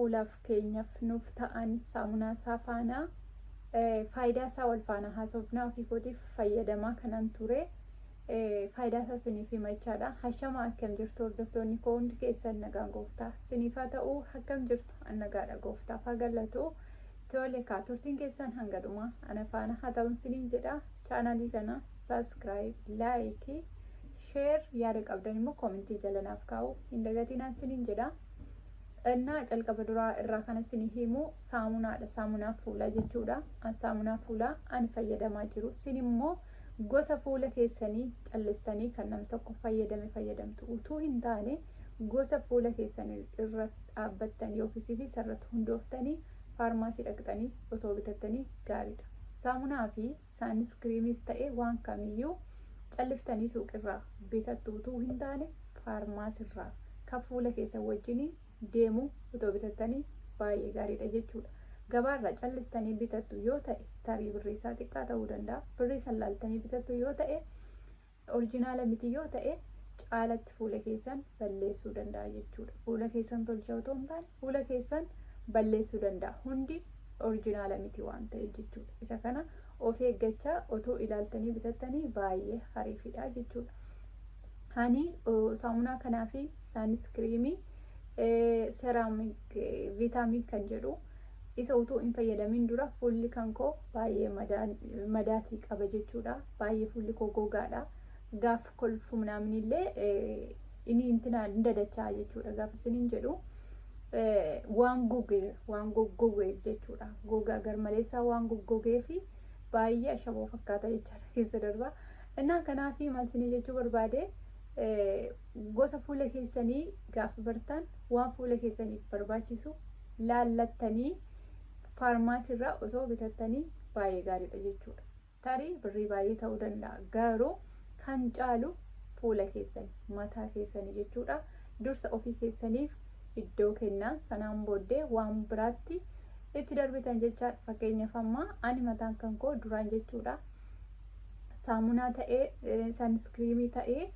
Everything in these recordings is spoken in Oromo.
Fuulaaf keenyaaf nuuf ta'an saamunaa isaa faana faayidaa isaa wal faana haasofnaa. Ofii kootiif fayyadamaa kanan ture faayidaa isaa isiniif himachaadha. Hashama, akkam jirtu hordoftoonni koo hundi keessan? Nagaan Gooftaa isiniif haa ta'u. Akkam jirtu? An nagaadha, Gooftaaf haa galatu. Tole kaa, turtiin keessan hanga dhumaa ana faana haa ta'uun isiniin jedha. Chaanalii kana subscribe, like, share, yaada qabdan immoo koomentii jala naaf kaa'u hin dagatinaan isiniin jedha. Innaa calqaba duraa irraa kana isinii himu saamunaadha. Saamunaa fuulaa jechuudha. Saamunaa fuulaa ani fayyadamaa jiru. Isin immoo gosa fuula keessanii callistanii kan nam tokko fayyadame fayyadamtu utuu hin taane, gosa fuula keessanii irra dhaabbattan yookiis fi isarratti hundooftanii faarmaasii dhaqxanii osoo bitattanii gaariidha. Saamunaa fi sunscreeniis ta'e waan kamiyyuu calliftanii suuqirraa bitattu utuu hin taane, faarmaasirraa kan fuula keessan wajjiniin deemu otoo bitattanii baay'ee gaariidha jechuudha. Gabaarraa callistanii bitattu yoo ta'e, tarii birrii isaa xiqqaa ta'uu danda'a. Birrii san laaltanii bitattu yoo ta'e, original miti yoo ta'e, caalatti fuula keessan balleessuu danda'a jechuudha. Fuula keessan tolcha otoo hin taane fuula keessan balleessuu danda'a. Hundi original miti waan ta'eef jechuudha. Isa kana of eeggachaa otoo ilaaltanii bitattanii baay'ee hariifidha jechuudha. Ani saamunaa kanaa fi sunscreenii ceramic vitamin kan jedhu isa utuu hin fayyadamin dura fuulli kan koo baay'ee madaatii qaba jechuudha. Baay'ee fuulli koo gogaadha. Gaaf kolfu minaaminillee inni intina hin dadachaa jechuudha. Gaafa isiniin jedhu waan gogee, waan goggogeef jechuudha. Gogaa garmaleessaa waan goggogee fi baay'ee ashaboo fakkaata jechaadha keessa darbaa. Innaa kanaafi maal isinii jechuu barbaade, gosa fuula keessanii gaafa bartan waan fuula keessaniif barbaachisu laallattanii faarmaasiirraa osoo bitattanii baay'ee gaariidha jechuudha. Tarii birrii baay'ee ta'uu danda'a, garuu kan caalu fuula keessanii, mataa keessanii jechuudha. Dursa ofii keessaniif iddoo kennaa, sanaan booddee waan biraatti itti darbitan jechaadha. Fakkeenyaaf amma ani mataan kan koo duraan jechuudha, saamunaa ta'ee sunscreenii ta'ee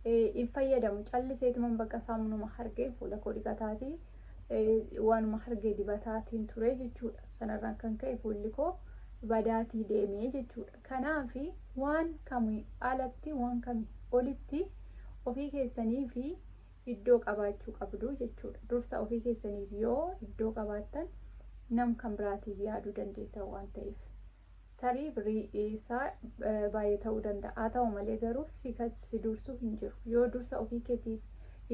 hin fayyadamu. Calliseetuma bakka saamunuma hargee fuula koo dhiqataatii waanuma hargee dibataatiin ture jechuudha. Sanarraan kan ka'e fuulli koo badaatii deemee jechuudha. Kanaafi waan kamii alatti, waan kamii olitti ofii keessanii fi iddoo qabaachuu qabdu jechuudha. Dursa ofii keessaniif yoo iddoo qabaattan nam kan biraatiif yaaduu dandeessan waan ta'eef. Tarii birrii isaa baay'ee ta'uu danda'a. Haa ta'u malee garuu si dursu hin jiru. Yoo dursa ofii keetiif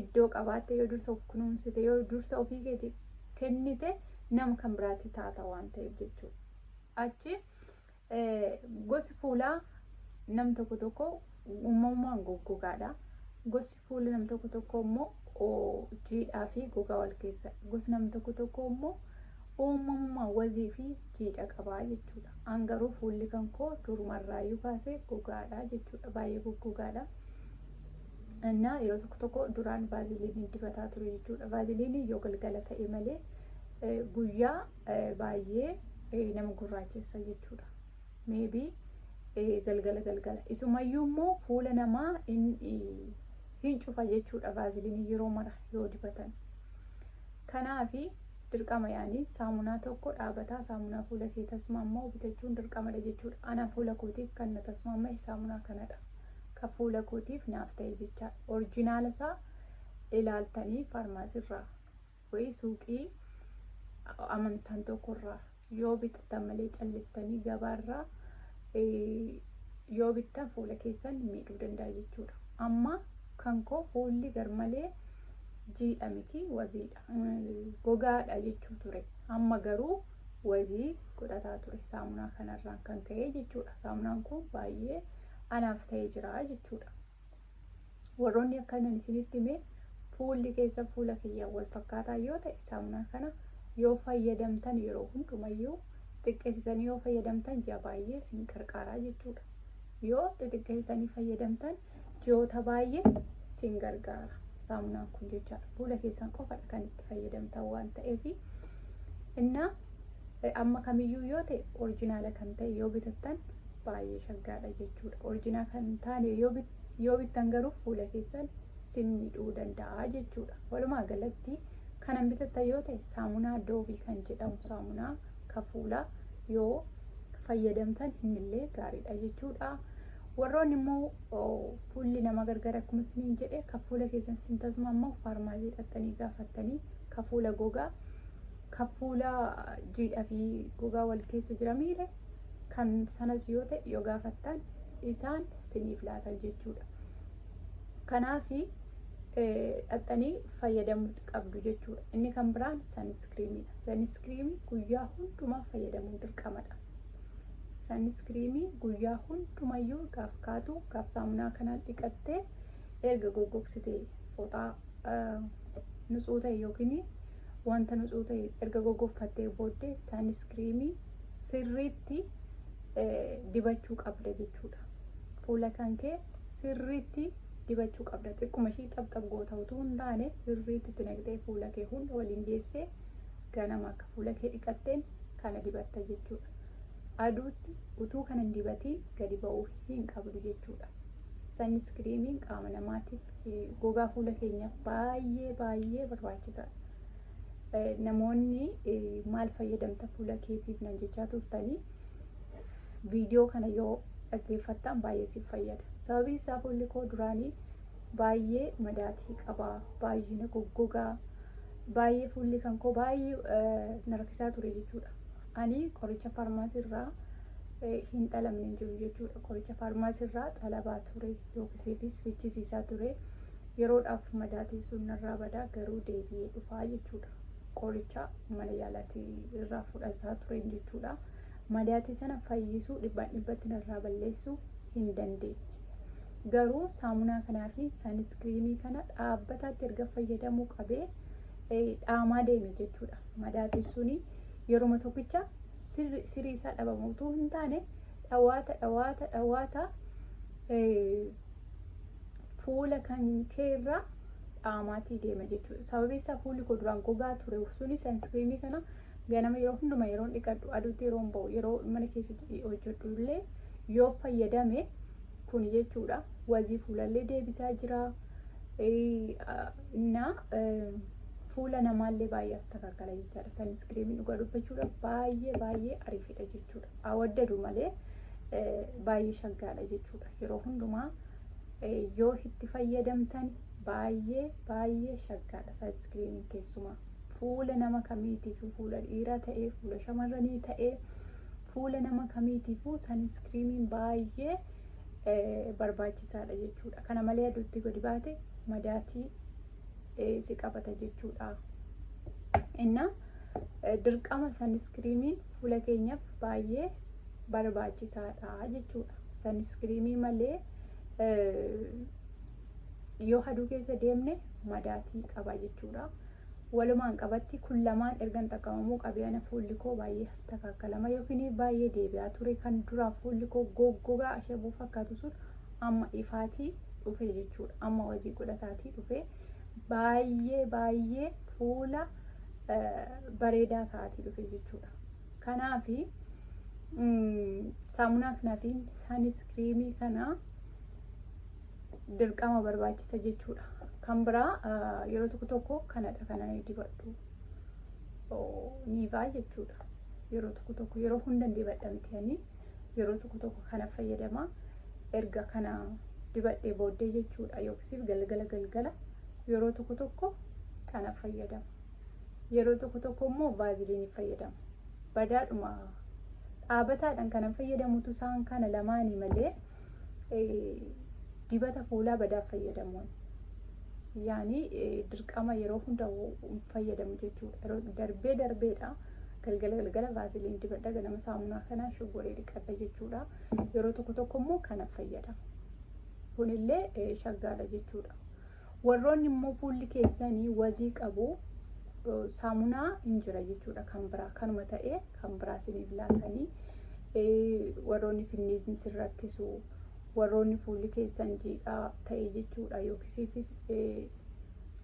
iddoo qabaatte, yoo dursa of kunuunsite, yoo dursa ofii keetiif kennite, nama kan biraatti taata waan ta'eef jechuudha. Achi gosi fuulaa nam tokko tokko uumamumaan goggogaadha. Gosi fuula nam tokko tokko immoo jiidhaa fi gogaa wal keessa. Gosi nam tokko tokko immoo uumamumaan wazii fi jiidha qabaa jechuudha. An garuu fuulli kan koo durumarraayyuu kaasee gogaadha jechuudha. Baay'ee goggogaadha. Innaa yeroo tokko tokko duraan vaaziliinii dibataa ture jechuudha. Vaaziliinii yoo galgala ta'e malee guyyaa baay'ee nama gurraachessa jechuudha. Maybe galgala galgala. Isumayyuu immoo fuula namaa hin cufa jechuudha vaaziliinii yeroo mara yoo dibatan. Kanaafi dirqama yaanii saamunaa tokko dhaabataa, saamunaa fuula kee tasmaammoo bitachuun dirqamadha jechuudha. Ana fuula kootiif kan na tasmaamma'e saamunaa kanadha. Kan fuula kootiif naaf ta'e jechaadha. Original isaa ilaaltanii faarmaasiirraa wayii suuqii amantaan tokkorraa yoo bitatan malee callistanii gabaarraa yoo bittan fuula keessan miidhuu danda'a jechuudha. Amma kan koo fuulli garmalee jiidha miti, waziidha, gogaadha jechuu ture. Amma garuu wazii godhataa ture saamunaa kanarraan kan ka'e jechuudha. Saamunaan kun baay'ee anaaf ta'ee jira jechuudha. Warroonni akkanan isinitti hime fuulli keessa fuula kiyyaan wal fakkaataa yoo ta'e, saamunaa kana yoo fayyadamtan, yeroo hundumayyuu xiqqeessitanii yoo fayyadamtan ji'a baay'ee isin qarqaaraa jechuudha. Yoo xixiqqeessitanii fayyadamtan ji'oota baay'ee isin gargaara saamunaan kun jechaadha. Fuula keessan qofadha kan itti fayyadamtan waan ta'eef. Innaa amma kamiyyuu yoo ta'e original kan ta'e yoo bitattan baay'ee shaggaadha jechuudha. Original kan hin taane yoo bittan garuu fuula keessan sin miidhuu danda'a jechuudha. Walumaa galatti Kanan bitattan yoo ta'e saamunaa Doovii kan jedhamu saamunaa ka fuulaa yoo fayyadamtan innillee gaariidha jechuudha. Warroonni immoo fuulli nama gargar akkuma isiniin jedhe ka fuula keessan isin tasmaammoo faarmaasii dhaqxanii gaafattanii ka fuula gogaa, ka fuula jiidhaa fi gogaa wal keessa jira miire kan sanas yoo ta'e yoo gaafattan isaan isiniif laatan jechuudha. Kanaafi dhaqxanii fayyadamuu qabdu jechuudha. Inni kan biraan sunscreeniidha. Sunscreenii guyyaa hundumaa fayyadamuun dirqamadha. Sunscreenii guyyaa hundumayyuu gaaf kaatu, gaaf saamunaa kanaan dhiqattee erga goggogsitee, fooxaa nutsuu ta'e yookiin wanta nutsuu ta'e erga goggogfattee booddee sunscreenii sirriitti dibachuu qabda jechuudha. Fuula kan kee sirriitti dibachuu qabda. Xiqquma ishii xabxab goota utuu hin taane sirriitti itti naqxee fuula kee hunda waliin geessee ganama akka fuula kee dhiqatteen kana dibatta jechuudha. Aduutti utuu kana hin dibatiin gadi ba'uu hin qabdu jechuudha. Sunscreeniin qaama namaatiif, gogaa fuula keenyaaf baay'ee baay'ee barbaachisaadha. Namoonni maal fayyadamta fuula keetiif nan jechaa turtanii, viidiyoo kana yoo dhaggeeffattan baay'ee siif fayyada. Sababiin isaa fuulli koo duraanii baay'ee madaatii qaba, baay'ee na goggogaa, baay'ee fuulli kan koo baay'ee na rakkisaa ture jechuudha. Ani qoricha faarmaasii irraa hin xalamne hin jiru jechuudha. Qoricha faarmaasii irraa xalabaa ture yookiis fichisiisaa ture. Yeroodhaaf madaatiin sun narraa badaa, garuu deebi'ee dhufaa jechuudha. Qoricha mana yaalaatii irraa fudhataa ture jechuudha. Madaatii sana fayyisuu, dhibbaan dhibbatti narraa balleessuu hin dandeenye. Garuu saamunaa kanaa fi sunscreenii kana dhaabbataatti erga fayyadamuu qabee dhaamaa deeme jechuudha. Madaatiin suni yeruma tokkicha sirii isaa dhabamu utuu hin taane dhawaata dhawaata dhawaata fuula kan keerraa dhaamaatii deema jechuudha. Sababii isaa fuulli koo duraan gogaa ture suni sunscreenii kana ganama yeroo hundumaa yeroo dhiqadhu, aduutti yeroo ba'u, yeroo mana keessa hojjedhu illee yoo fayyadame kun jechuudha, wazii fuulallee deebisaa jira. Na fuula namaallee baay'ee astakaakkala jechaadha. Sunscreeniin dhugaa dubbachuudha baay'ee baay'ee ariifidha jechuudha. Awaddadu malee baay'ee shaggaadha jechuudha. Yeroo hundumaa yoo itti fayyadamtan baay'ee baay'ee shaggaadha sunscreeniin, keessumaa. Fuula nama kamiitiifuu, fuula dhiiraa ta'ee, fuula shamarranii ta'ee, fuula nama kamiitiifuu sunscreeniin baay'ee barbaachisaadha jechuudha. Kana malee aduutti gadi baate madaatii si qabata jechuudha. Inna dirqama sunscreeniin fuula keenyaaf baay'ee barbaachisaadha jechuudha. Sunscreenii malee yoo aduu keessa deemne madaatii qaba jechuudha. Walumaan qabatti kun lamaan ergan xaqqabamuu qabee ana fuulli koo baay'ee astakaakalama yookiin baay'ee deebi'aa ture. Kan duraa fuulli koo goggogaa ashaboo fakkaatu sun amma ifaatii dhufe jechuudha. Amma wazii godhataatii dhufe, baay'ee baay'ee fuula bareedaa ta'aatii dhufe jechuudha. Kanaafi saamunaa kanaa fi sunscreenii kana dirqama barbaachisa jechuudha. Kan biraa yeroo tokko tokko kanadha kan ani dibadhu, Nivea jechuudha. Yeroo tokko tokko, yeroo hunda dibadha miti ani, yeroo tokko tokko kana fayyadama. Erga kana dibadhee booddee jechuudha, yookiis galgala galgala yeroo tokko tokko kana fayyadama. Yeroo tokko tokko immoo Vaselineii fayyadama. Badaadhuma dhaabataadhaan kana fayyadamutu isaan kana lamaanii malee dibata fuulaa badaa fayyadamuun yaani dirqama yeroo hunda fayyadamu jechuudha. Yeroo darbee darbeedha. Galgala galgala Vaseline dibadha, ganama saamunaa kana shoggolee dhiqadha jechuudha. Yeroo tokko tokko immoo kana fayyadama. Kunillee shaggaadha jechuudha. Warroonni immoo fuulli keessanii wazii qabu, saamunaa hin jira jechuudha kan biraa, kanuma ta'ee kan biraa isiniif laatanii. Warroonni finniisni sin rakkisu, warroonni fuulli keessan jiidhaa ta'e jechuudha, yookiis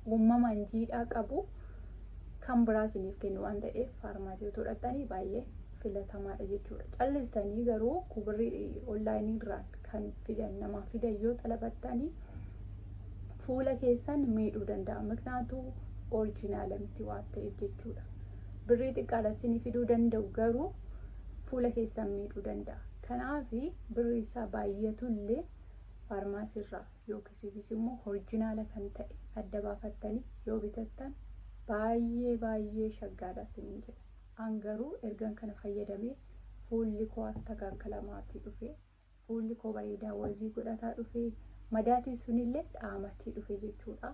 uumamaan jiidhaa qabu, kan biraa isiniif kennu waan ta'eef faarmaasii otoo dhaqxanii baay'ee filatamaadha jechuudha. Callistanii garuu kubirrii onlineii irraan kan fidan, namaa fidan yoo xalabattanii fuula keessan miidhuu danda'a. Miknaatu Original miti waan ta'eef jechuudha. Birrii xiqqaadha isinii fiduu danda'u, garuu fuula keessan miidhuu danda'a. Kanaaf birrii isaa baay'atullee faarmaasiirraa yookiis immoo original kan ta'e adda baafattanii yoo bitattan baay'ee baay'ee shaggaadha isiniin jedha. An garuu ergan kana fayyadamee fuulli koo astakaakalamaatii dhufe, fuulli koo bareedaa wazii godhataa dhufe, madaatii sunillee dhaamatii dhufe jechuudha.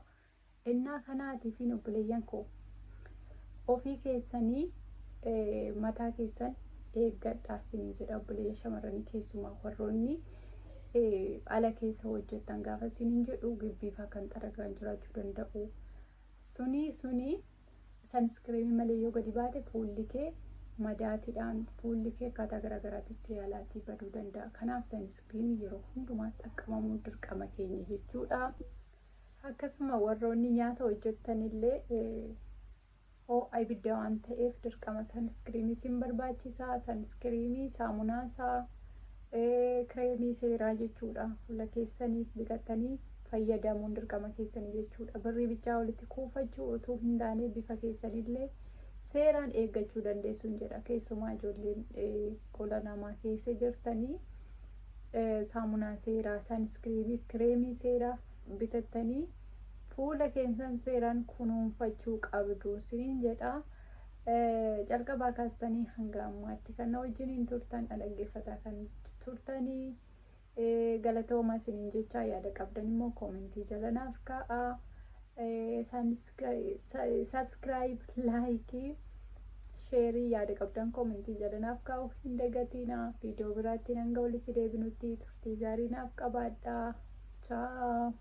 Innaa kanaatiif, obboleeyyan koo, ofii keessanii mataa keessan eeggadhaa isinii jedha. Obboleeyyan shamarranii, keessumaa warroonni ala keessa hojjettan gaafa isiniin jedhu, gibbiifaa kan xaragaan jiraachuu danda'u. Suni sunscreen malee yoo gadi baate fuulli kee madaatiidhaan, fuulli kee akkaataa garaagaraattis yaalaatii baduu danda'a. Kanaaf sunscreen yeroo hundumaa xaqqamamuun dirqama keenya jechuudha. Akkasuma warroonni nyaata hojjettanillee ho'a ibidda waan ta'eef dirqama sunscreen isin barbaachisa. Sunscreen, saamunaa isaa, kireemii seeraa jechuudha. Fuula keessaniif bitattanii fayyadamuun dirqama keessanii jechuudha. Birrii bichaa walitti kuufachuu utuu hin taane bifa keessanillee seeraan eeggachuu dandeessuun jedha. Keessumaa ijoolleen qola namaa keessa jirtanii saamunaa seeraa, sunscreen, kireemii seeraa bitattanii fuula keessan seeraan kunuunfachuu qabdu isiniin jedha. Calqabaa kaastanii hanga ammaatti kan na wajjiniin turtan, dhaggeeffataa kan turtanii, galatoomaa isiniin jecha. Yaada qabdan immoo comment jala naaf kaa'aa. Subscribe, like, share, yaada qabdan comment jala naaf kaa'u hin dagatinaa. Viidiyoo biraatti hanga walitti deebinutti turtii gaarii naaf qabaadhaa. Ciao.